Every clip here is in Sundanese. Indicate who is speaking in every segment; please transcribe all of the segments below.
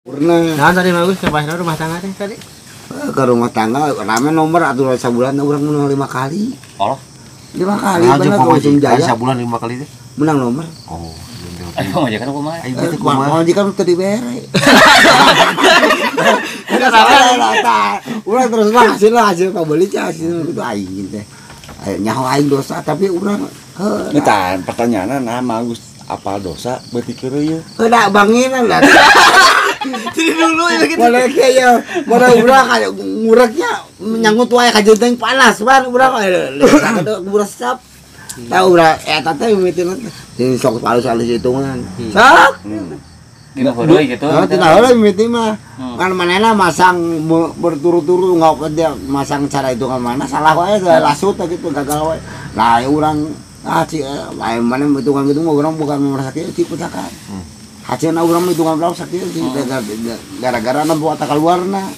Speaker 1: Pernah.
Speaker 2: Nah, tadi bagus ke pasar rumah tangga teh tadi.
Speaker 1: Ke rumah tangga rame nomor atuh sabulan urang menang 5 kali.
Speaker 3: Oh.
Speaker 1: 5 kali bener ke Ujung Jaya.
Speaker 4: Sabulan 5 kali teh.
Speaker 1: Menang nomor.
Speaker 4: Oh.
Speaker 3: Ayo pamajikan kumaha?
Speaker 4: Ayo teh kumaha?
Speaker 1: Pamajikan teu dibere. Enggak salah. Urang terus lah hasil pabeli hasil itu aing teh. Nyaho aing dosa tapi urang heuh.
Speaker 5: Tah pertanyaanna nah Agus apa dosa beuti keur ieu?
Speaker 1: Heuh da banginan lah.
Speaker 2: Jadi dulu ya gitu.
Speaker 1: Boleh ya, boleh urang kayak ngureknya nyanggut wae ka jenteng panas ban urang urang sap. Tah urang eta teh mimitina teh sok halus-halus hitungan. Sok.
Speaker 3: Dina heureuy gitu.
Speaker 1: Heeh, tina heureuy mimiti mah. Kan manehna masang berturut-turut enggak dia masang cara hitungan mana salah wae lasut gitu gagal wae. Nah, urang ah ci mana hitungan gitu mah urang bukan merasa kieu ciptakan. Hasilna urang hitungan berapa sakieu sih gara-gara nempo eta kaluarna.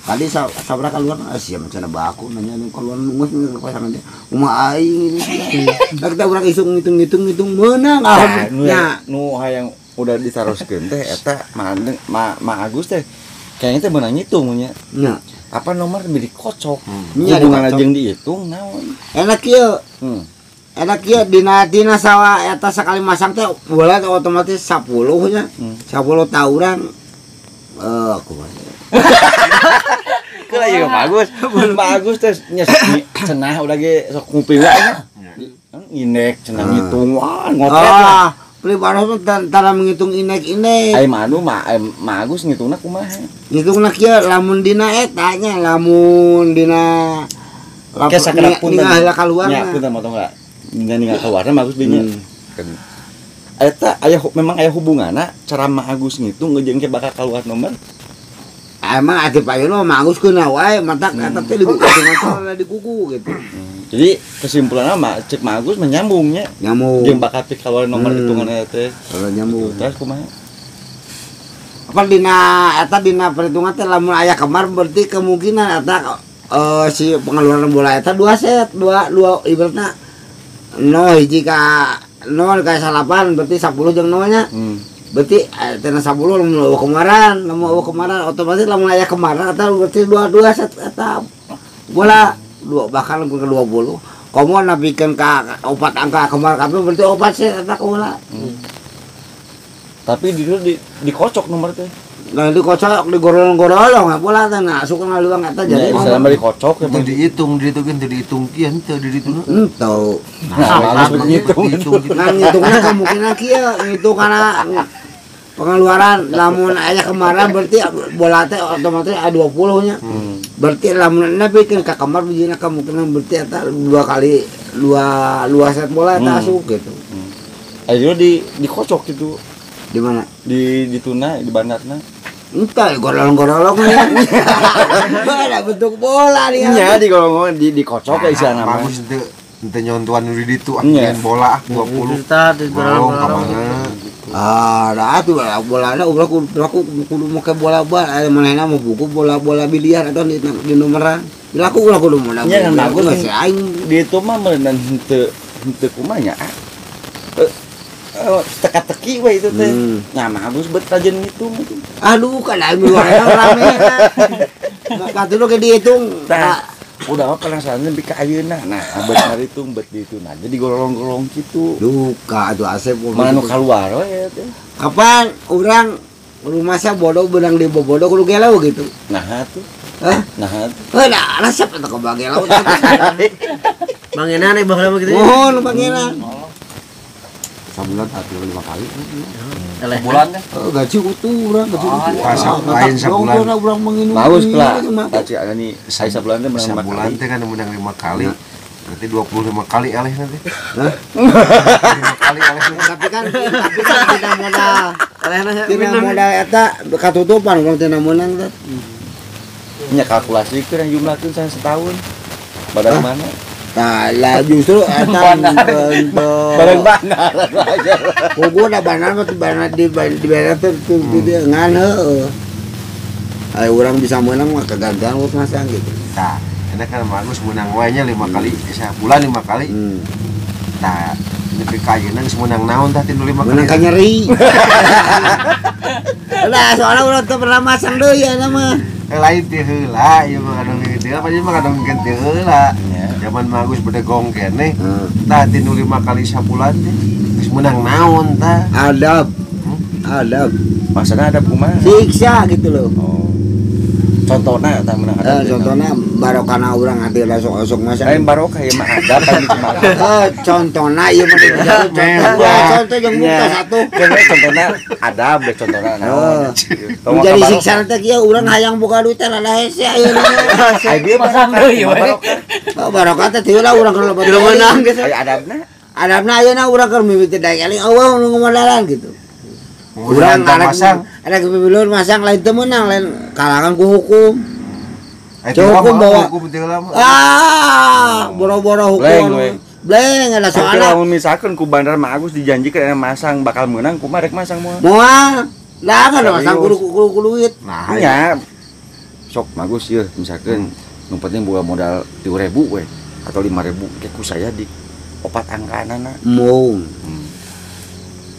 Speaker 1: Tadi sabra kaluarna sia macana baku nanya nu kaluar nunggus pasangan teh kumaha aing ini. Da kita urang isuk ngitung-ngitung meunang alhamdulillah.
Speaker 5: Nu hayang udah ditaroskeun teh eta Ma Agus teh kayaknya teh meunang ngitung nya.
Speaker 1: Nya.
Speaker 5: Apa nomor dikocok. Hubunganna jeung dihitung naon.
Speaker 1: Enak kieu. Enak ya dina sawa eta sakali masang teh bola otomatis 10 nya. 10 tawuran kumaha.
Speaker 5: Keula ieu bagus. Bagus teh nya cenah udah ge sok nguping wae nya. Inek cenah ngitung wah ngotret lah.
Speaker 1: Pribadi mah tara menghitung inek-inek.
Speaker 5: Ai manu mah Agus ngitungna kumaha?
Speaker 1: Ngitungna kieu lamun dina eta nya lamun dina ningal kaluarna.
Speaker 5: Nya punten motong enggak? Ningal kaluarna Agus dinya. Eta aya memang aya hubunganna cara Ma Agus ngitung jeung ke bakal keluar nomor.
Speaker 1: Emang ati payeuna Ma Agus keuna wae matak eta teh dihitungan di kuku gitu.
Speaker 5: Jadi kesimpulanna mah cek Ma Agus menyambungnya.
Speaker 1: Nyambung.
Speaker 5: Jeung bakal pik keluar nomor hitungan eta teh.
Speaker 1: Kalau nyambung.
Speaker 5: Terus kumaha?
Speaker 1: Apa dina eta dina perhitungan teh lamun aya kemar berarti kemungkinan eta si pengeluaran bola eta 2 set, 2 ibaratna 0 hiji ka 0 ka 8 berarti 10 jeung 0 nya. Berarti tina 10 lamun eueuh kemaran, lamun eueuh kemaran otomatis lamun aya kemaran eta berarti 2 set eta bola 2 bahkan ke 20. Komo napikeun ka 4 angka kemar kabeh berarti 4 set eta bola.
Speaker 5: Tapi di dikocok nomor teh.
Speaker 1: Nah dikocok digorolong-gorolong bola teh nah suka ngaluang eta jadi
Speaker 5: selama dikocok
Speaker 4: teu dihitung dihitungkeun teu dihitung kieu teu dihitung
Speaker 1: henteu.
Speaker 5: Nah, ngitung.
Speaker 1: Nah ngitungna kemungkinan kieu ngitung kana pengeluaran lamun aya kemarin berarti bola teh otomatis aya 20 nya. Berarti lamun nepikeun ka kamar bijina kemungkinan berarti eta 2 kali 2 set bola eta asup gitu.
Speaker 5: Ayo dikocok gitu.
Speaker 1: Di mana?
Speaker 5: Di tuna di bandarna.
Speaker 1: Entah, gorolong-gorolong nih. Ada bentuk bola dia.
Speaker 5: Iya, digorolong dikocok ya istilahna mah.
Speaker 4: Bagus teu teu nyontohan nu di ditu main bola 20. Digorolong-gorolong.
Speaker 1: Ah, da atuh bolana urang kudu make bola bal, aya manehna mah buku bola-bola biliar atau di nomoran. Dilaku urang kudu menang.
Speaker 5: Nya kan bagus aing di itu mah meunang henteu henteu kumaha nya. Teka-teki we itu teh. Nah, mah Agus bet rajin ngitung itu.
Speaker 1: Aduh, kan aing rame. Maka dulu ke dihitung.
Speaker 5: Tah, udah mah penasaran nepi ka ayeuna. Nah, bet ngaritung bet ditu. Nah, jadi gorolong-gorolong kitu.
Speaker 1: Duka atuh asep
Speaker 5: mana nu kaluar we teh.
Speaker 1: Kapan urang rumah saya bodoh benang di bodoh kudu gelo gitu.
Speaker 5: Nah, atuh.
Speaker 1: Hah?
Speaker 5: Nah, atuh.
Speaker 1: Heuh, da resep eta kabagelo.
Speaker 2: Mangenan baheula mah kitu.
Speaker 1: Mohon mangenan.
Speaker 4: Sabulan atau 5 kali.
Speaker 3: Sebulan teh.
Speaker 1: Gaji utuh urang, gaji utuh.
Speaker 4: Lain sabulan.
Speaker 1: Urang menginum.
Speaker 5: Bagus lah. Gaji aya nih saya sabulan teh menang 5 kali.
Speaker 4: Sabulan teh kan menang 5 kali. Berarti 25 kali aleh nanti.
Speaker 1: Hah?
Speaker 4: 25 kali aleh.
Speaker 1: Tapi kan tidak modal. Tidak modal eta katutupan urang teh menang teh.
Speaker 5: Nya kalkulasi keur jumlahkeun setahun. Badan mana?
Speaker 1: Nah, lah justru eta
Speaker 5: bareng banar aja.
Speaker 1: Kugu da banar mah banar di bayar teh di ngan heueuh. Aya urang bisa menang mah kegantian we masang gitu.
Speaker 4: Tah, enak kan Agus menang wae nya 5 kali, sabulan 5 kali. Nah, Nepi ka ayeuna geus meunang naon tah ti nu 5 kali.
Speaker 1: Meunang ka nyeri. Lah soalnya urang teu pernah masang deui ayeuna mah.
Speaker 4: Lain ti heula ieu mah kadang teu apa ieu mah kadang teu heula. Zaman Magus bedegong keneh. Tah ti nu 5 kali sabulan teh geus meunang naon tah.
Speaker 1: Adab. Adab.
Speaker 5: Maksudna adab kumaha?
Speaker 1: Siksa gitu loh.
Speaker 5: Oh. Contohna tah meunang adab.
Speaker 1: Contohna barokana urang hati osok-osok masang.
Speaker 5: Lain barokah ieu mah adab kan cuma.
Speaker 1: Contohna ieu mah contoh jeung muka satu.
Speaker 5: Contohna adab contohna naon.
Speaker 1: Jadi siksa teh kieu urang hayang boga duit teh rada hese ayeuna.
Speaker 5: Ai bieu masang deui we.
Speaker 1: Barokah teh teu lah urang keur loba
Speaker 2: meunang gitu.
Speaker 5: Aya adabna.
Speaker 1: Adabna ayeuna urang keur mimiti daek eling eueuh nu ngomodalan gitu. Urang masang, ada kepibilun masang lain teu meunang lain kalangan ku hukum. Hukum bawa boro-boro hukum. Bleng ada soalna.
Speaker 5: Lamun misalkan ku bandar mah Agus dijanjikan aya masang bakal meunang kumaha rek masang moal.
Speaker 1: Moal. Lah kan masang kudu duit.
Speaker 5: Nah nya. Sok Magus ieu misalkan nu penting boga modal 3.000 we atau 5.000 ke ku saya di opat angkaanana.
Speaker 1: Moal.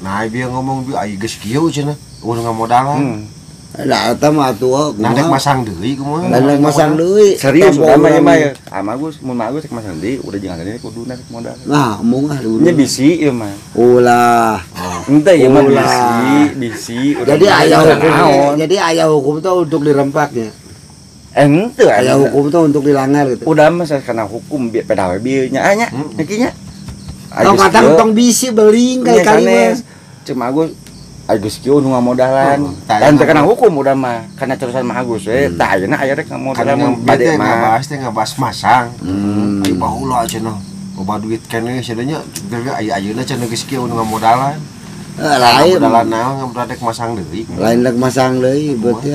Speaker 4: Nah, dia ngomong bi ai geus kieu cenah, eueuh ngamodalan.
Speaker 1: Lah eta mah atuh
Speaker 4: kumaha. Nah, masang deui kumaha.
Speaker 1: Lah masang deui.
Speaker 5: Serius udah mah ieu mah ya. Ah Magus, mun Magus rek masang deui udah jeung adanya kuduna rek modal.
Speaker 1: Nah, embung ah
Speaker 5: nya bisi ieu mah.
Speaker 1: Ulah.
Speaker 5: Henteu ieu mah bisi, bisi.
Speaker 1: Jadi aya hukum. Jadi aya hukum tuh untuk dirempaknya.
Speaker 5: Henteu
Speaker 1: aya hukum tuh untuk dilanggar gitu.
Speaker 5: Udah mah karena hukum pedah we bieu nya nya. Kieu nya.
Speaker 1: Tong katang tong bisi beling kali-kali mah.
Speaker 5: Cuma Agus Agus kieu nu ngamodalan. Dan teu kana hukum udah mah, kana terusan mah Agus we. Tah ayeuna aya rek ngamodalan mun bade mah.
Speaker 4: Ngabahas teh ngabahas masang. Ayo baheula cenah. Loba duit keneh cenah nya aya ayeuna cenah geus kieu nu ngamodalan. Lain ngamodalan naon ngamodalan rek masang deui.
Speaker 1: Lain rek masang deui berarti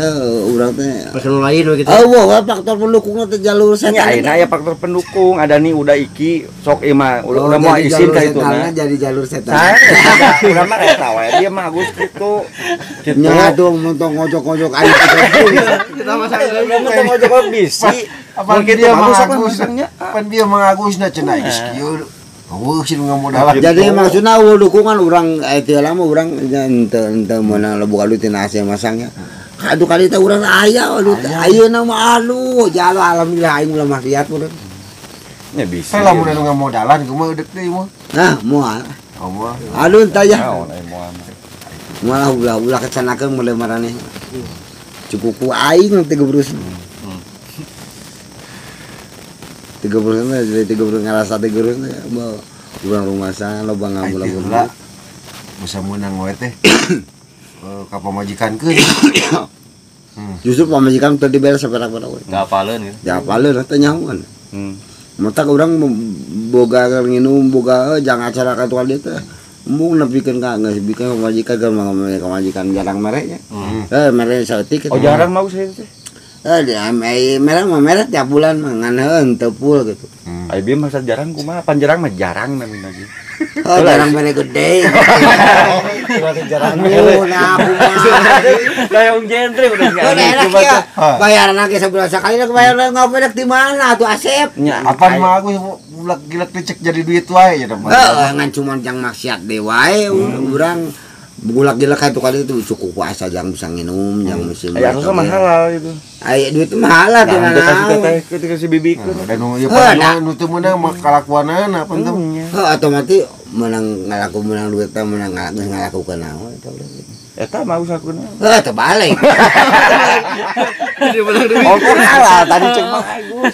Speaker 1: urang teh
Speaker 2: faktor lain we kitu.
Speaker 1: Eueuh faktor pendukungna teh jalur setan.
Speaker 5: Nya ayeuna aya faktor pendukung, ada nih udah iki sok ieu mah udah mau isin ka itu na.
Speaker 1: Jadi jalur setan.
Speaker 5: Urang mah eta we dia mah Agus kitu.
Speaker 1: Nya atuh mun tong ngojok-ngojok aing kitu.
Speaker 2: Kita masang deui
Speaker 5: mun tong ngojok bisi.
Speaker 4: Apa dia mah Agus nya? Pan dia mah Agusna cenah geus kieu. Eueuh sih ngamodalan.
Speaker 1: Jadi maksudna eueuh dukungan urang teu lama urang henteu meunang boga duit tina hasil masangnya. Aduh kali teh urang aya aduh ayeuna mah aduh jalo alhamdulillah aing ulah maksiat urang.
Speaker 5: Nya bisa.
Speaker 4: Lamun anu ngamodalan kumaha deuk deui mah.
Speaker 1: Nah, moal.
Speaker 4: Oh moal.
Speaker 1: Aduh tah ya.
Speaker 5: Naon aya moal mah.
Speaker 1: Moal ulah kecanakeun mulai maraneh. Cukup ku aing teh gebrus. 30 jadi 30 ngerasa 30 urang rumah sana loba ngabula-bula
Speaker 4: bisa menang we teh ka pamajikankeun.
Speaker 1: Justru pamajikan teu dibere saperak-perak we.
Speaker 3: Enggak apaleun gitu.
Speaker 1: Ya apaleun teh nyahoan. Matak urang boga nginum boga jangan acara ka tukang dieu teh. Embung nepikeun ka geus bikeun pamajikan keur pamajikan jarang mere nya. Mere saeutik.
Speaker 5: Oh jarang mau saya teh.
Speaker 1: Merah mah merah tiap bulan mah ngan heuh teu full gitu.
Speaker 5: Ai bieu masa jarang kumaha? Pan jarang mah jarang namina ge.
Speaker 1: Oh jarang mere gede.
Speaker 5: Jarang
Speaker 1: mere. Nah kumaha.
Speaker 3: Layong genre udah
Speaker 1: enggak. Bayaran ge sebulan sekali rek bayar ngopi rek di mana atuh Asep?
Speaker 4: Apaan mah aku bulak gilek dicek jadi duit wae ya
Speaker 1: Heeh ngan cuman jang maksiat deui wae urang bulak gilek itu kali itu cukup puasa jangan bisa nginum jangan musim.
Speaker 5: Ya harusnya mah halal itu.
Speaker 1: Ai duit mah halal teh
Speaker 5: nah. Kasih teteh ketika si bibi
Speaker 4: ku. Dan nu ieu nu teu meunang mah kalakuanana pan teh.
Speaker 1: Heuh otomatis meunang ngalaku meunang duit teh meunang ngalakukeun naon eta urang.
Speaker 5: Eta mah usahakuna.
Speaker 1: Heuh teu balik.
Speaker 2: Jadi meunang duit.
Speaker 5: Oh halal tadi cek mah Agus.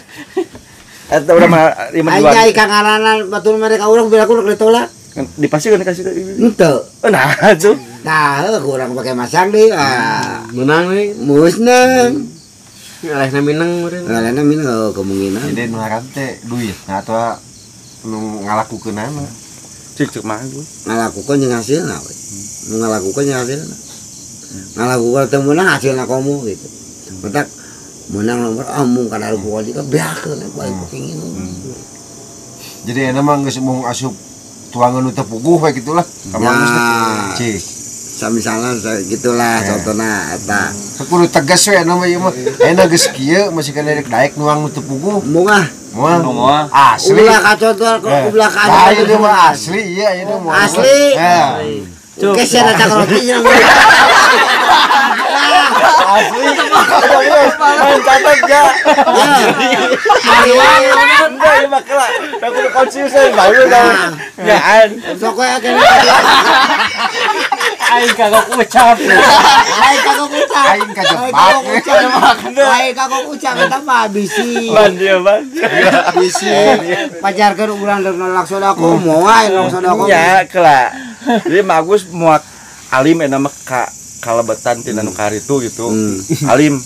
Speaker 5: Eta urang mah lima dua.
Speaker 1: Ai ka ngaranna batur mereka urang bila ku ditolak.
Speaker 5: Dipasti kan dikasih ke ibu.
Speaker 1: Henteu.
Speaker 5: Nah, tuh.
Speaker 1: Nah, kurang pakai masang deui.
Speaker 2: Menang deui.
Speaker 1: Musnang.
Speaker 2: Ngalehna mineng meureun.
Speaker 1: Ngalehna mineng kemungkinan.
Speaker 4: Jadi nu haram teh duit nah atuh nu ngalakukeunana.
Speaker 5: Cik cik mah gue.
Speaker 1: Ngalakukeun jeung hasilna we. Nu ngalakukeun jeung hasilna. Ngalakukeun teu meunang hasilna komo gitu. Matak meunang nomor mung kana ruku ka beakeun bae pengin.
Speaker 4: Jadi enak mah geus mung asup tuangan nu teu puguh we gitulah.
Speaker 1: Ya.
Speaker 4: Cik.
Speaker 1: Samisalna gitulah contohna eta.
Speaker 4: Kudu tegas we anu mah ieu mah. Ayeuna geus kieu masih kana rek daek nuang nu teu puguh.
Speaker 1: Mung ah.
Speaker 4: Moal. Asli.
Speaker 1: Ulah kacotor ulah ka.
Speaker 4: Itu mah asli iya itu mah.
Speaker 1: Asli. Oke, saya datang roti jeung.
Speaker 5: Asli. Main catat ya. Enggak ya makla. Aku konsisten baru tau. Ya an.
Speaker 1: Sok we kene.
Speaker 3: Aing kagok ucap.
Speaker 1: Aing kagok ucap.
Speaker 4: Aing kajebak.
Speaker 1: Aing kagok ucap eta mah bisi.
Speaker 5: Ban dia ban.
Speaker 1: Bisi. Pajarkeun urang deuk nolak sodako moal nolak sodako.
Speaker 5: Ya kela. Jadi Magus muak alim eta mah ka kalebetan tina nu karitu gitu. Alim.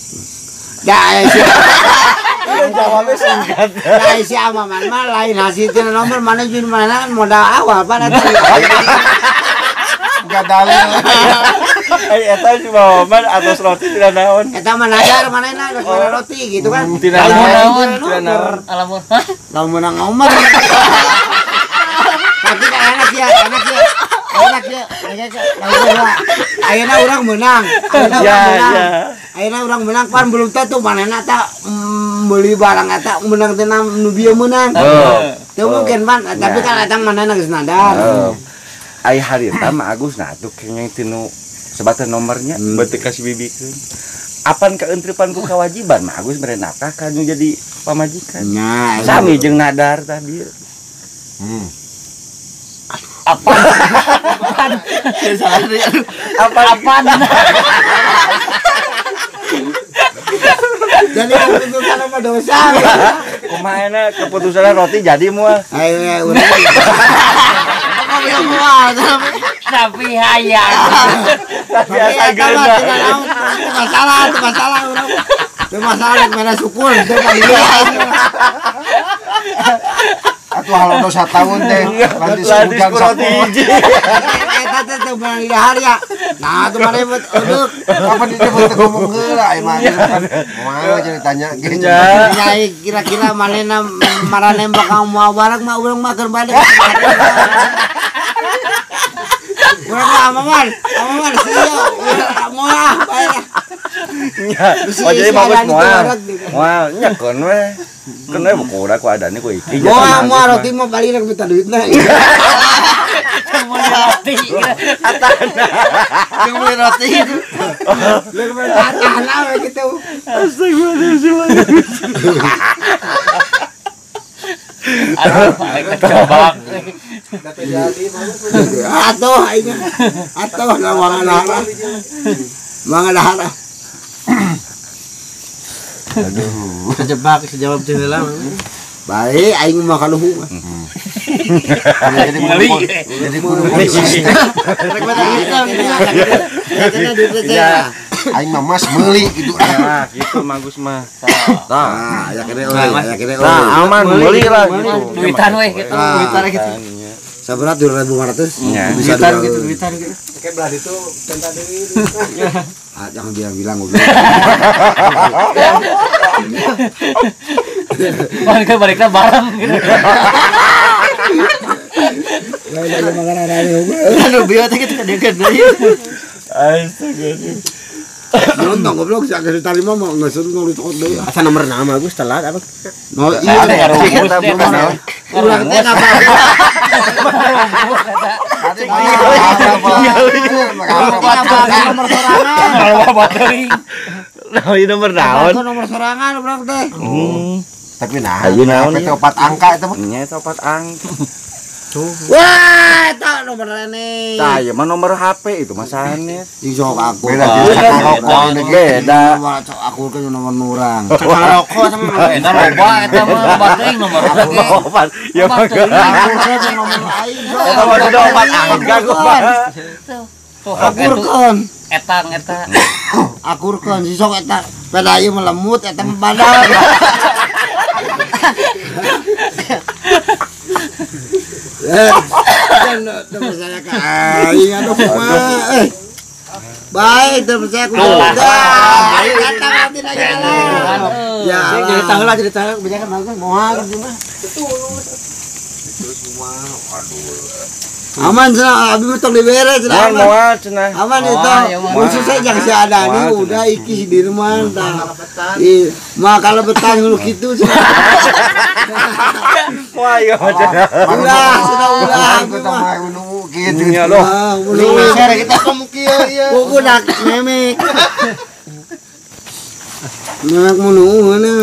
Speaker 1: Da si
Speaker 5: jawabnya singkat.
Speaker 1: Da si Amaman mah lain hasil tina nomor mana jeung mana modal awal pan eta.
Speaker 4: Enggak dalil.
Speaker 5: Eta si Maman atos roti tina naon.
Speaker 1: Eta mah nadar manehna geus mere roti gitu kan.
Speaker 5: Tina naon? Tina naon?
Speaker 3: Alamun.
Speaker 1: Lamun menang nomor. Tapi kan enak ya, enak ya. Enak ya. Ayeuna urang menang. Ayeuna urang menang. Ayeuna urang menang pan belum tentu manehna ta meuli barang eta menang teh nu bieu meunang. Teu mungkin pan, tapi kan eta manehna geus nadar.
Speaker 5: Ai harita mah Agus nah atuh kengeng tinu sebatan nomornya beuteuk ka si bibikeun. Apan kaentripan ku kewajiban mah Agus mere nafkah ka nu jadi pamajikan.
Speaker 1: Nya
Speaker 5: sami jeung nadar tah bieu.
Speaker 3: Apan. Salah deui. Apan.
Speaker 1: Jadi keputusan apa dosa?
Speaker 5: Kumaha keputusan roti jadi moal.
Speaker 1: Ayo urang.
Speaker 3: Tapi hayang.
Speaker 5: Tapi asa geuna.
Speaker 1: Masalah, itu masalah urang. Itu masalah mana syukur teu panggilan.
Speaker 4: Atuh halodo satahun teh lantis hujan roti
Speaker 5: hiji.
Speaker 1: Eta teh teu meunang di dahar ya. Nah, atuh mah ribet eudeuh.
Speaker 4: Apa di teh ngomong heula aya mah. Moal ceritanya gitu.
Speaker 1: Nyai kira-kira manehna marane bakal moal bareng mah urang mah keur balik. Urang mah amaman, amaman sia moal bae.
Speaker 5: Oh jadi bagus moal. Moal nya keun we. Keun we buku ku adane ku iki.
Speaker 1: Moal moal roti mah balik rek minta duitna.
Speaker 3: Jeung meuli roti.
Speaker 5: Atana.
Speaker 2: Jeung meuli roti.
Speaker 1: Leuk mah atana we kitu.
Speaker 5: Astagfirullahaladzim.
Speaker 3: Aduh, kecebak.
Speaker 1: Atuh aing. Atuh lawangan. Mangga dahar.
Speaker 4: Aduh,
Speaker 2: kejebak sejawab teh heula.
Speaker 1: Baik, aing mah kaluhung.
Speaker 4: Jadi jadi kudu konsisten. Aing mah mas meuli gitu.
Speaker 5: Ya, gitu Magus mah.
Speaker 1: Tah, ya kene euy, ya kene euy.
Speaker 5: Nah, aman meuli lah gitu.
Speaker 3: Duitan we gitu.
Speaker 2: Duitan gitu.
Speaker 1: Saberat 2.500
Speaker 2: bisa duitan gitu, duitan gitu.
Speaker 4: Oke, belah itu tenta deui.
Speaker 1: Ah, jangan bilang-bilang goblok.
Speaker 3: Balik baliknya bareng gitu.
Speaker 1: Lain makan ada.
Speaker 2: Aduh, bieu teh kitu kadeukeun deui.
Speaker 5: Astagfirullah.
Speaker 1: Nonton goblok si agak diterima mau nggak seru ngurus tokot deui.
Speaker 2: Asa nomor nama Agus telat apa?
Speaker 1: No iya urang teh apa? Nomor sorangan.
Speaker 5: Nomor naon?
Speaker 1: Nomor sorangan urang teh.
Speaker 4: Tapi nah, itu 4 angka itu mah.
Speaker 5: Nya eta 4 angka.
Speaker 1: Wah, eta nomor rene.
Speaker 5: Tah, ieu mah nomor HP itu mah sanes.
Speaker 1: Ih sok aku.
Speaker 4: Beda rokok
Speaker 5: beda.
Speaker 1: Nomor aku kan nomor nurang.
Speaker 2: Cakal rokok sama
Speaker 3: eta loba eta mah loba teuing nomor
Speaker 5: opat. Ya mah.
Speaker 1: Aku nomor aing.
Speaker 5: Eta mah udah 4 angka gua.
Speaker 1: Akurkeun.
Speaker 3: Etang eta.
Speaker 1: Akurkeun si sok eta. Pada ieu mah lemut eta mah badan. Kan percaya ka aing aduh kumaha eh. Baik teu percaya ku dah. Kata mati lagi lah. Ya
Speaker 2: jadi tahu lah jadi tahu kebijakan bagus moal gitu mah.
Speaker 4: Terus kumaha aduh.
Speaker 1: Aman cenah abi mah tong dibere cenah aman.
Speaker 5: Moal cenah.
Speaker 1: Aman itu. Khususnya jangan si Adani udah iki si Dirman tah. Ih, mah kalebetan nu kitu cenah.
Speaker 5: Wah, iya macam.
Speaker 1: Ulah, sudah ulah.
Speaker 4: Kita mah nu kitu.
Speaker 5: Nya loh.
Speaker 1: Ulah.
Speaker 2: Share kita kamu kieu ieu.
Speaker 1: Buku dak memek. Memek munu mana?